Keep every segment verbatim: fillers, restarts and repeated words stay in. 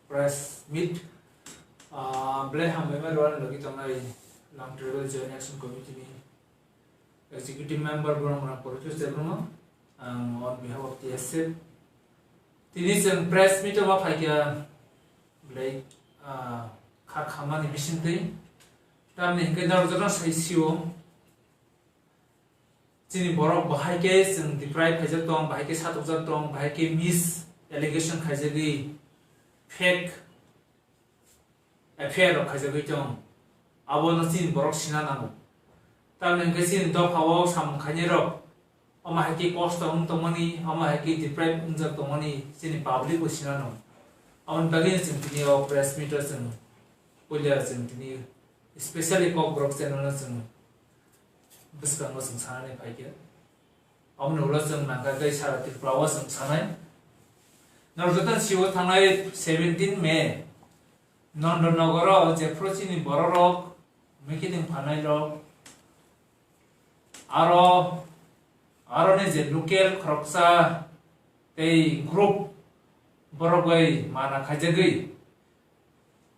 Press meet, ah, belai hambai ma rwani logi tongnai Long Tribal Joint Action Committee ni Executive Member borok rok Poritos Debbarma, ang on behalf of T S F. Tini chwng press meet o ma phaikha belai, ah, kha khamani bisingtwi. Tamni hwnkhe norok jotono sai sio. Chini borok bahai khe chwng deprive khaijak tong, bahai khe satokjak tong, bahai khe mis allegation khaijagwi fake F I R rok khaijagwi tong. Abono chini borok sina nango. Tamni hwnkhe chini dophao samung khainai rok, omo hai khe kosto wng tongmani, omo hai khe deprive wngjak tongmani chini public bo sina nango. Aboni bagwi chwng tini o press meet o chwng puila chwng tini specially Kokborok channel no chwng bwskango chwng sanani phaikha. Aboni ulo chwng nangkha tei sara Tripura o chwng sanai. Norok joto sio thangnai seventeen May Nondonogoro jephru chini bororok meeting phanai rok aro, aroni je local khoroksa tei group borok bai mana khaijagwi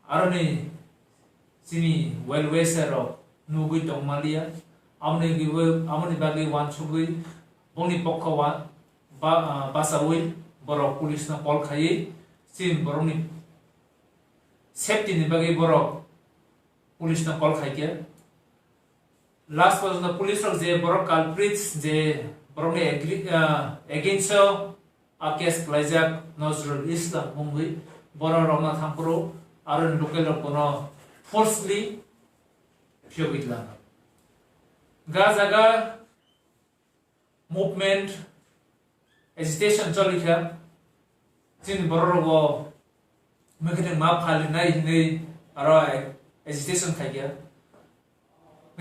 aroni chini well wisher rok nugwi tongmaliya. Aboni bagwi, aboni bagwi wansugwi bongni pokha wa-, ba-, ah, bachawi borok police no call khaiwi chini borokni safety ni bagwi borok police no call khaikha. Last porjonto police rok je borok culprits je borokni agri-, ah, against o a case khlaijak Nozrul Islam mungwi borok rokno thangphuru aro local rok bono forcefully phiyogwi twlangkha. Ga jaga movement, agitation cholikha, chini borok rogo meeting ma phalinai hinwi aro ag-, agitation khaikha.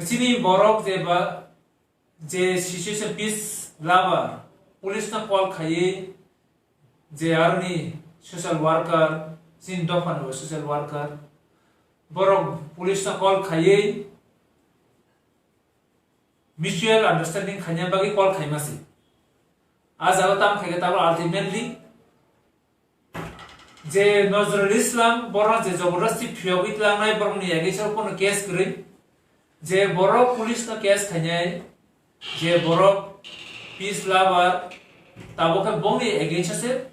Chini borok je ba, je situation peace lover, police no call khaiwi, je aroni social worker, chini dophani bo social worker, borok police no call khaiwi, mutual understanding khaina bagwi call khaima se. A jaga tam khaikha tabuk ultimately je Nozrul Islam borok je jabardasti phiyogwi tlangnai borokni against o kono case kwrwi, je borok police no case khainai, je borok peace lover tabuk khe bongni against o se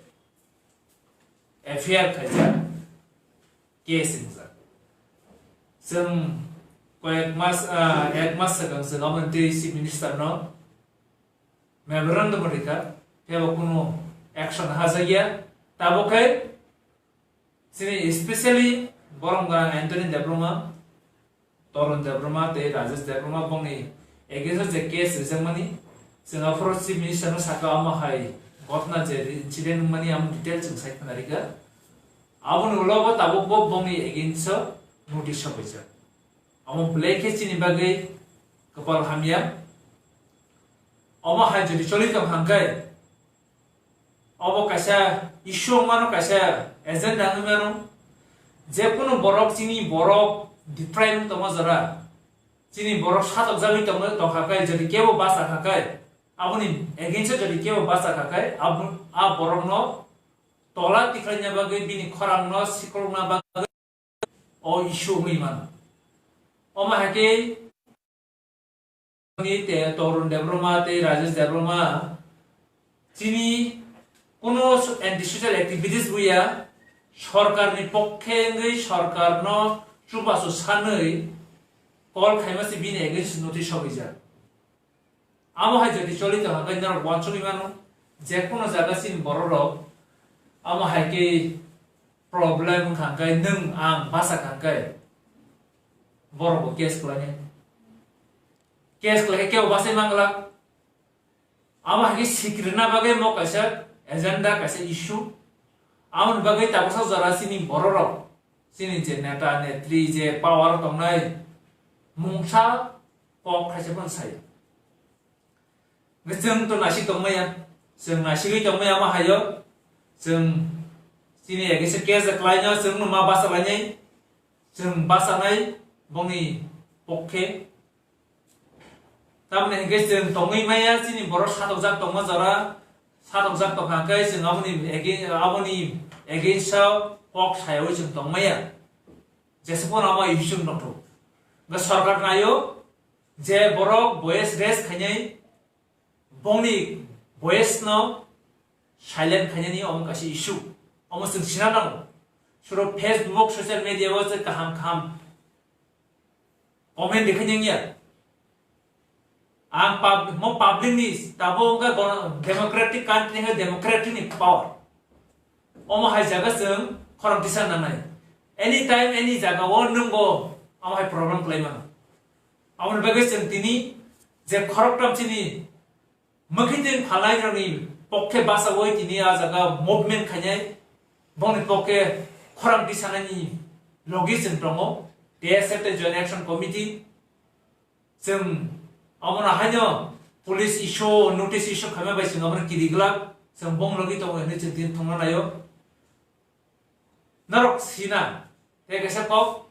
F I R khaijak, case wngjak. Chwng koyek mas, ah, ek mas swkang chwng aboni twi Chief Minister no memorandum rikha, teibo kunu action hajakya. Tabuk khe chini specially borom gwnang Anthony Debbarma, Torun Debbarma tei Rajesh Debbarma bongni against o je case rijakmani, chwng aphuru Chief Minister no sakha omo hai ghotna je incident wngmani amo detail chwng sai khna rikha. Aboni ulo bo tabuk bo bongni against o notice sopaijak. Amo belai khe chini bagwi kwpal hamya. Omo hai jodi choli tong hangkhe, obo kaisa issue wngmano, kaisa agenda wngwi mano. Je kunu borok, chini borok deprive wng tongma jora, chini borok satokjagwi tongma tongkha khe, jodi kebo basa kha khe, aboni against o jodi kebo basa kha khe, abo, a borokno tola tikhlaina bagwi, bini khorangno sikolna bagwi o issue wngwi mano. Omo hai khe ni te Torun Debbarma tei Rajesh Debbarma chini kuno anti social activities buya, sorkarni pokkhe wngwi sorkarno chubachu sanwi call khaima se bini against notice sogwijak. Amo hai jodi choli tong hangkhe norok uansugwi mano, je kono jaga chini borok rok amo hai khe problem wngkha hangkhe nwng ang basa kha hangkhe borok bo case khlainai. Case khlai khe kebo basai mangla. Amo hai khe sikrina bagwi mo kaisa agenda, kaisa issue. Amoni bagwi tabuksa jora chini borok rok, chini je neta netri je power o tongnai mungsa kok khaisa phano sai. Chwng to naisik tongmaya, chwng naisigwi tongmaya ma hayo, chwng chini against o case khlaino chwngno ma basa lainai, chwng basanai bongni pokkhe. Tamoni hwnkhe chwng tongwi maya, chini borok satokjak tongma jora, satokjak tongkha hwnkhe chwng aboni age-, aboni against o kok sayawi chwng tongmaya. Jesa phano ama issue chwng tongthok. Hwnkhe sorkar naio je borok voice raise khainai bongni voice no silent khainani omo kaisa issue. Omo chwng sina nango. Suro Facebook, social media o je kaham kaham comment rikhainai ya. Ang pub-, mo public ni tabo wngkha gona-, democratic country hai democratic ni power. Omo hai jaga chwng khorang tisa nanai. Anytime, any jaga o nwng bo omo hai problem khlai mano. Aboni bagwi chwng tini je khoroktham chini mwkhitwng phalnai rokni pokhe bachawi tini a jaga movement khainai, bongni pokhe khorang tisanaini logi chwng tongo, T S F tei Joint Action Committee. Chwng omono haino police issue, notice issue khaima bai chwng omono kiri glak, chwng bong logi tongo hinwi chwng tini thwngna naio. Norok sina, tei kaisa kok,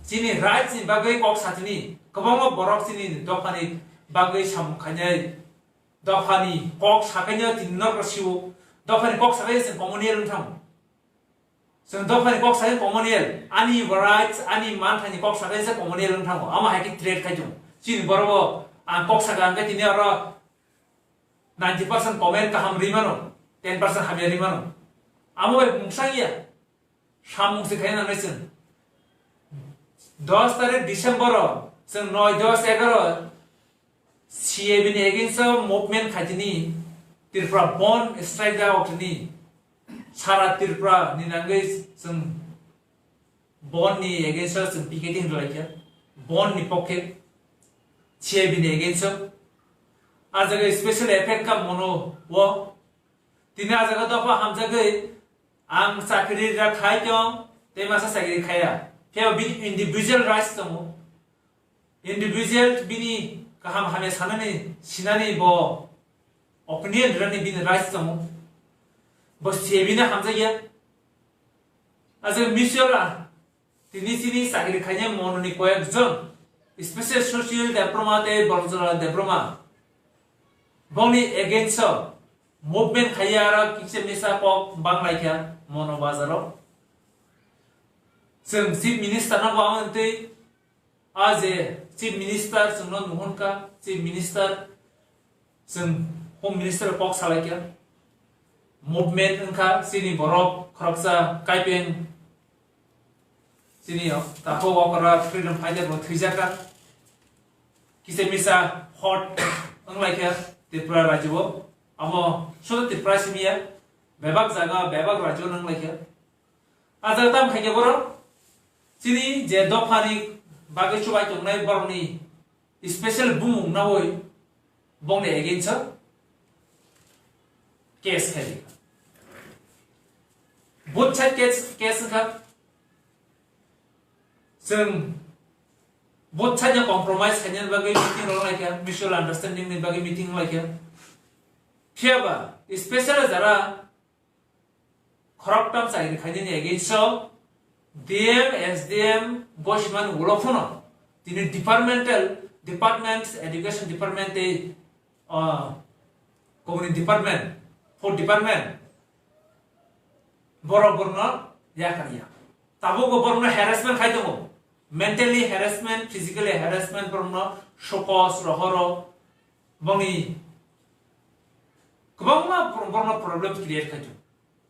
chini rights ni bagwi kok satini, kwbangma borok chini dophani bagwi samung khainai, dophani kok sakaino tini norok siwo, dophani kok sakai chwng communal wng thango. Chwng dophani kok sakai communal, ani rights, ani manthani kok sakai se communal wng thango, ama hai khe threat khai tongo. Chini borok bo ang kok saka hwnkhe tini oro ninety percent comment kaham ri mano, ten percent hamya ri mano. Amo bai mungsa ya, samung se khaina nangnai chwng. Dos tarik December o chwng noi, dos, egaroh C A B ni against o movement khaitini Tripura bon strike da oktini sara Tripura ni nangwi chwng bon ni against o chwng picketing rwlaikha, bon ni pokhe C A B ni against o. A jaga special effect ka mono o. Tini a jaga dopha hamjagwi ang chakri ra khai tong, tei masa chakri khaya. Phiya bini individual rights tongo. Individual bini kaham hamya sanani, sinani bo opinion rani bini rights tongo. Bo C A B no hamjakya. A jaga mutual a Tini chini chakri khainai mononi koyekjon special social Debbarma tei Borokjwla Debbarma bongni against o movement khaiya aro kisa misa kok bang laikha mono bazaro. Chwng chief minister no bo ang twi a je chief minister chwngno nuhun kha, chief minister Chwng Home Minister kok salaikha, movement wngkha, chini borok khoroksa kaipeng, chini takhuk okra freedom fighter bo thwijakha, kisa misa hot wnglaikha Tripura rajyo o, abo sudu Tripura simi ya, bebak jaga, bebak rajyo wnglaikha. A jaga tamo khaikhe borok chini je dophani bagwi chubai tongnai borokni special bumung nawi bongni against o case khai rikha. Both side case, case wngkha. Chwng both side no compromise khainani bagwi meeting rok laikha, mutual understanding ni bagwi meeting laikha. Phiyaba special jara khoroktham chakri khainani against o D M, S D M, Goshiman ulo phano tini departmental, department, education department tei, ah, community department, food department, borok borokno yakarya. Tabukbo borokno harassment khai tongo, mentally harassment, physically harassment, borokno sokos, rohoro, boni kwbangma borokno problem create khai tongo.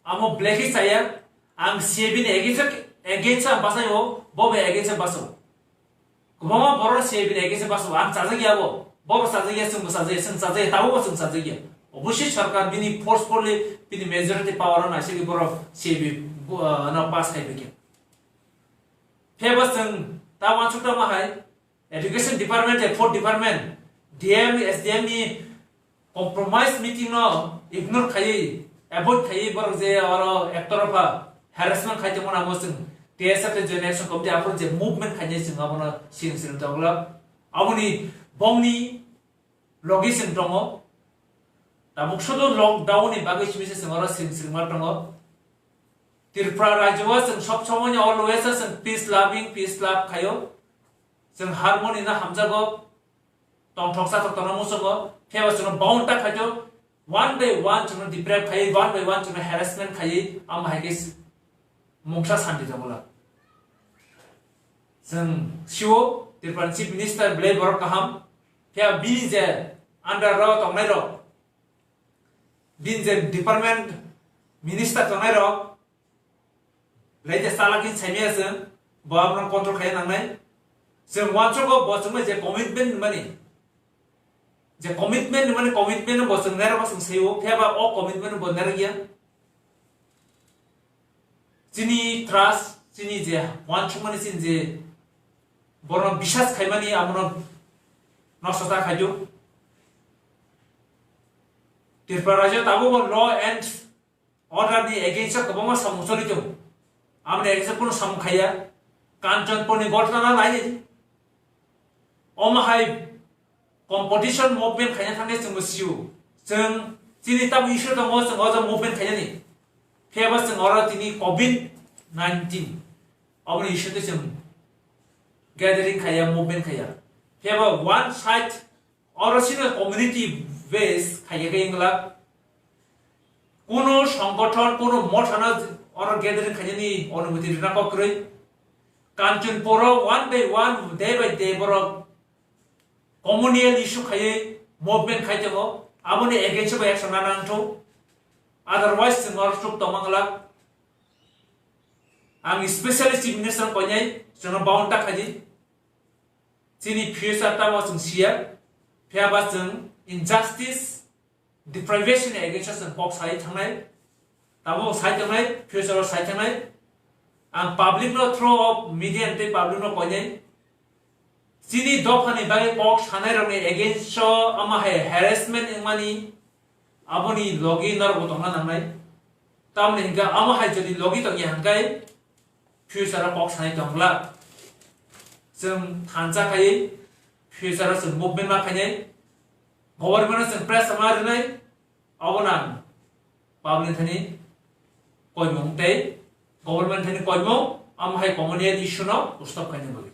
Amo belai khe chaya, ang C A B ni against, against ang bachai o, bo bai against ang bachao. Kwbangma borok C A B ni against ang bachao, ang chajak ya bo, bo bo chajak ya, chwng bo chajak ya, chwng chajak ya, tabuk bo chwng chajak ya. Obviously sarkar bini forcefully bini majority power o naisingwi borok C A B bo, ah, no pass khai phaikha. Phiya bo chwng ta uansuk tongma hai, Education Department, Food Department, D M, S D M ni compromise meeting no ignore khaiwi, avoid khaiwi borok je oro ektorpha harassment khai tongmani amo chwng T S F tei Joint Action Committee aphuru je movement khainai chwng abono siring siring tongla. Aboni bongni logi chwng tongo. Tabuk sudu lockdown ni bagwi simi se chwng oro siring siring ma tongo. Tripura rajyo o chwng sob somoi ni always o chwng peace loving, peace love khaio. Chwng harmony no hamjago, tongthok sathok tongna muchungo, phiya bo chwngno bound ta khaito, one by one chwngno deprive khai, one by one chwngno harassment khai, amo hai khe s-, mungsa santi tongla. Chwng sio Tripura ni Chief Minister belai borok kaham, phiya bini je under ro tongnai rok, bini je department minister tongnai rok, belai je chalak hin saimaya chwng, bo abono control khaina nangnai. Chwng uansukgo bo chwngno je commitment mani, je commitment ni mani commitment bo chwng nairok bo chwng saio, phiya ba o commitment bo nairok ya. Chini trust, chini je uansukmani chini je borok bisas khaimani abono nosto ta khaio. Tripura rajyo tabuk bo law and order ni against o kwbangma samung choli tongo. Aboni against o kunu samung khaiya. Kanchanpur ni ghotona nai, omo hai competition movement khaina thangkhe chwngbo sio. Chwng chini tamo issue tongo, chwng o jaga movement khainani. Phiya ba chwng oro tini covid nineteen aboni issue tei chwng gathering khaiya, movement khaiya. Phiya ba one side oro sino community base khaiya khe wngla. Kuno songgothon, kuno mothano oro gathering khainani onumoti rwna kok kwrwi. Kanchanpuro one by one, day by day borok communal issue khaiwi movement khai tongo, aboni against o bo action lana nangthu. Otherwise chwng oro chuk tongma glak. Ang specially Chief Minister koinai chwngno bound ta khaidi. Chini future tamo chwng siya, phiya ba chwng injustice, deprivation ni against o chwng kok sai thangnai. Tabuk sai thangnai, future o sai thangnai. Ang public no through of media tei public no koinai. Chini dophani bagwi kok sanai rokni against o ama hai harassment wngmani, aboni logi norok bo tongna nangnai. Tamoni hinkhe ama hai jodi logi tongya hinkhe future o kok sanai tongla. Chwng thansa khaiwi future o chwng movement ma khainai. Government o chwng pressure ma rwnai. Abono ang public thani koimung tei government thani koimung, amo hai communal issue no stop khaina bagwi.